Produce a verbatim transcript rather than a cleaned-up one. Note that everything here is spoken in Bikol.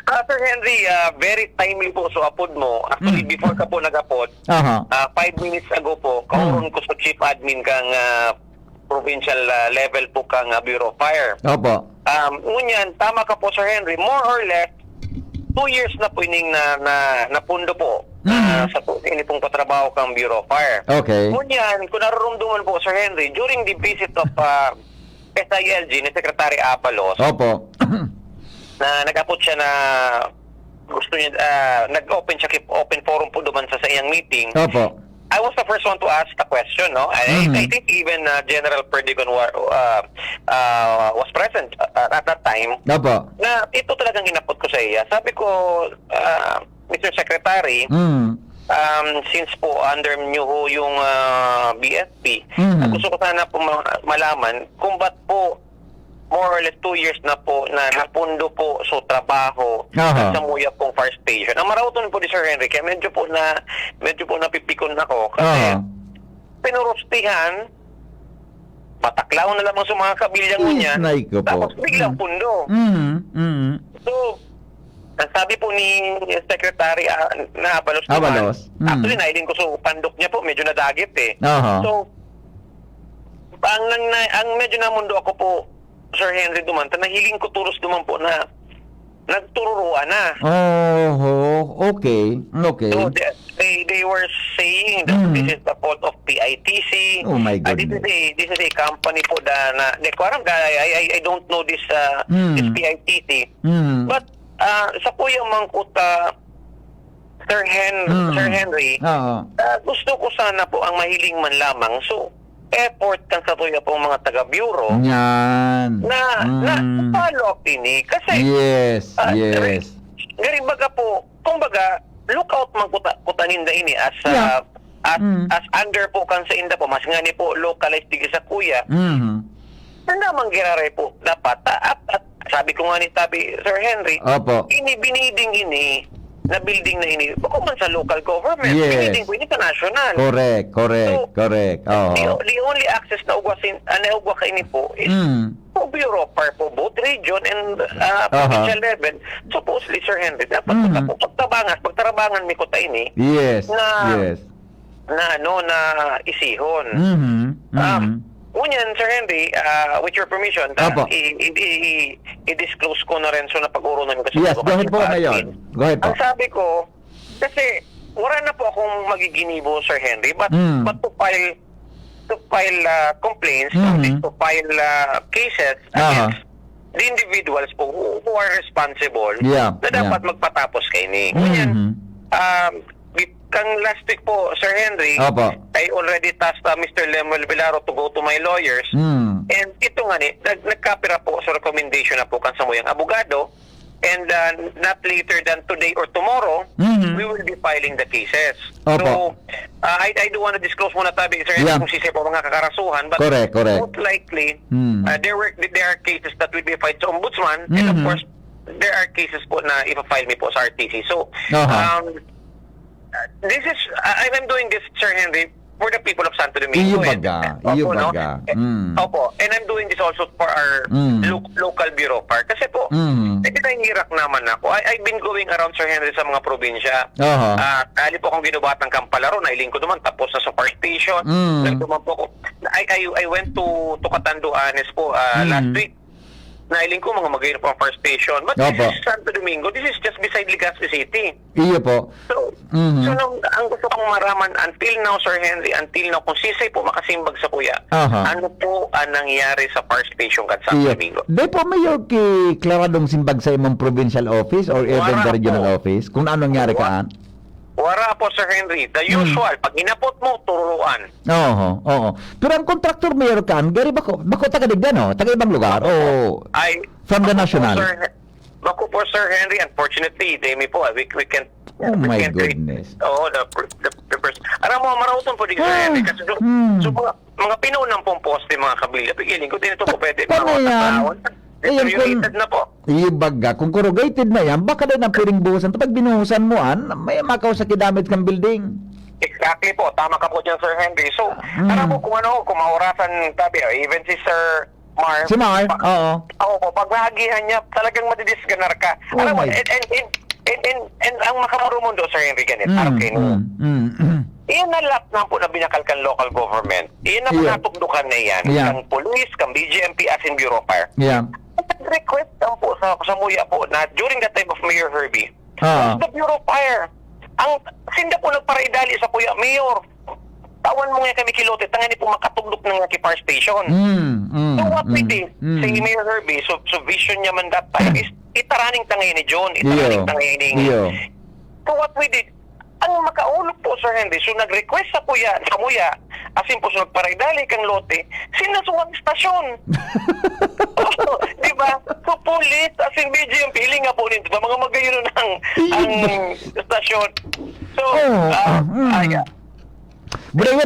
Ah, Sir Henry, ah, very timely po so apod mo. Actually, Mm. before ka po nag-apod, Aha. ah, five minutes ago po, kaoron Mm. ko sa chief admin kang, ah, provincial, ah, level po kang, ah, Bureau of Fire. Opo. Um, ngunyan, tama ka po, Sir Henry, more or less, two years na po ining na, na, napundo po, ah, Mhm. sa po, ini pong patrabaho kang Bureau of Fire. Okay. Ngunyan, kung narurumduman po, Sir Henry, during the visit of, ah, S I L G ni Secretary Abalos, Opo. na nag-apot siya na gusto niya, ah, nag-open siya, kip-, open forum po duman sa, sa iyang meeting. Opo. I was the first one to ask the question, no? I, Mhm. I think even, uh, General Perdigon wa-, uh, uh, was present, uh, at that time. Opo. Na ito talagang inapot ko sa iya. Sabi ko, ah, Mister Secretary, Mm. um, since po under niyo ho yung, ah, B F P, Mhm. na gusto ko sana po ma-, malaman kung ba't po more or less two years na po na napundo po so trabaho Aha. at samuya pong fire station. Ang marauton po ni Sir Henry, kaya medyo po na, medyo po napipikon ako kasi Aha. pinurustihan, pataklaw na lamang sa mga kabilya Hmm, niya, nay ko po. tapos biglang Hmm. pundo. Mhm, mhm. So, ang sabi po ni Secretary, ah, na Abalos naman, Abalos. Hmm. actually, nailing ko sa pandok niya po, medyo nadagit eh. Aha. So, ang, ang, ang medyo namundo ako po, Sir Henry, duman, ta nahiling ko turos duman po na nagtururuan na. Oho, okay, okay. So, they, they, they were saying that Mm. this is the fault of P I T C. Oh my Ah, this is goodness. a, this is a company po da, na, di ko alam, I, I, I, I don't know this, ah, Mm. this P I T C. Mm. But, ah, sa kuya mangkuta, Sir Hen-, Mm. Sir Henry, Oo. ah, gusto ko sana po ang mahiling man lamang. So, effort kan satuya pong mga taga-bureau Yan. na, na Mm. follow up ini. Kasi, Yes, ah, yes. gari-, gari baga po, kumbaga, look out man kuta, kuta ninda ini as, Yeah. ah, as, Mm. as under po kan sa inda po, mas ngani po localized digdi sa kuya. Mhm. Nanda man giraray po dapat, ah, at, at sabi ko nga ni tabi, Sir Henry, Opo. ini biniding ini, na building na ini, bako man sa local government, Yes. biniding ko ini sa national. Correct, correct, So, correct. Oo. the, the only access na ugwa sin-, ah, na ugwa kaini po is Mm. po Bureau of Fire po, both region and, ah, Aha. provincial level, supposedly, Sir Henry, dapat Mm. po, pagtabangan, pagtarabangan mi kuta ini Yes, na, yes. na, ano, na isihon. Mhm, Ah, mhm. ngunyan, Sir Henry, ah, with your permission, ta-, Opo. i-, i-, i-, i-, i-disclose ko na rin, so napag-urunan ko sa Yes, mga go ahead po, kapatid. Mayor. Go ahead po. Ang sabi ko, kasi wala na po akong magiginibo, Sir Henry, but, Mm. but to file, to file, ah, complaints, Mhm. to file, ah, cases Aha. against the individuals po who, who are responsible Yep, na dapat yep. magpatapos kaini. Ngunyan, Mhm. um, bit-, kang last week po, Sir Henry, Opo. I already tasked, uh, Mister Lemuel Vilaro to go to my lawyers. Mm. And ito nga ni, nag-, nagkapira po sa recommendation na po kan samuyang abogado. And, uh, not later than today or tomorrow, Mhm. we will be filing the cases. Opo. So, uh, I, I do wanna disclose muna tabi, Sir, Yeah. kung sisay po mga kakarasuhan, but Correct, correct. most likely, Hmm. uh, there were, there are cases that will be filed sa ombudsman, and of Mhm. course, there are cases po na ipa-file mi po sa R T C. So, Aha. um, uh, this is, uh, I'm, I'm doing this, Sir Henry, for the people of Santo Domingo. Iyo And, baga, uh, iyo opo, no? baga. Eh, Mm. opo, and I'm doing this also for our Mm. lo-, local bureau of fire. Kasi po, Mm. medyo nahihirak naman ako. I, I've been going around, Sir Henry, sa mga probinsya. Aha. Ah, ali po akong ginubatang Kampalaro, nailing ko naman, tapos na sa fire station. Mm. Nagduman po ako. I, I, I went to, to Catanduanes po, ah, Mm. last week. Nailing ko, mga mag-uniform fire station. But this Opo. is Santo Domingo. This is just beside Legazpi City. Iyo po. So, Mhm. so nung, ang gusto kong maraman until now, Sir Henry, until now, kung sisay po makasimbag sa kuya, Aha. ano po ang nangyari sa fire station kan Santo Iyo. Domingo? Di po, Mayor, ki klaradong simbag sa imong provincial office or even Wala the regional po. office kung ano nangyari Wa-, kaan? Wala po, Sir Henry. The Hmm. usual, pag inapot mo, turuan. Oo, oo. Pero ang kontraktor, Mayor, kaan, gari bako, bako taga digdi, no? Taga ibang lugar? O Ay, from the ako po, national? Sir, ako po, Sir Henry, unfortunately, demi po, ah, we, we can't, Oh we my can't reach, goodness. Oo, the, the, the person. Alam mo, marauton po, di, Sir Ah, Henry, kasi so, hmm. so, mga, mga pinunan pong poste, mga kabilya, pigiling ko, di na to po pwede, Tama mga yan. taon. Ayan, Deteriorated kung na po. Iyo baga, kung corrugated na yan, baka din ang pwedeng buhusan. Pag binuhusan mo, an, may makaw sa kidamage kang building. Exactly po. Tama ka po dyan, Sir Henry. So, Ah, mm. alam mo kung ano, kung maurasan, tabi, ah, even si Sir, Mar. Si Mar, Pa- oo. Oo, pag mahagihan niya, talagang madidisganar ka. Oh Alam mo, my. And, and, and, and, and, and ang makamarumon do, Sir Henry, ganito, Mm, okay, no? mm, mm. Iyan na lahat na po na binakal kan local government. Iyan na po Yeah. natugdukan na iyan. Yeah. Kang police, kang B G M P, as in Bureau of Fire. Yeah. Nag-request lang po sa, sa muya po na during the time of Mayor Herbie, Ah. the Bureau of Fire, ang sinda po nagparaidali sa kuya Mayor. Tawan mo nga kami ki lote, tangani po makatugdok na nga ki fire station. Mm, mm, So what we mm, did, mm. si Mayor Herbie, so, so vision niya man that time is itaraning tangay ni John, itaraning Iyo. tangay ni. Iyo. So what we did, ang makaulog po, Sir Henry, so nag-request sa kuya, sa muya, asin po so nagparaidali kang lote, sinasuwang stasyon. Di ba? So police, asin B G M P, hiling nga po ninto, mga magayon ang, ang stasyon. So, Oh, ah, ah, mm. ah, yeah. But I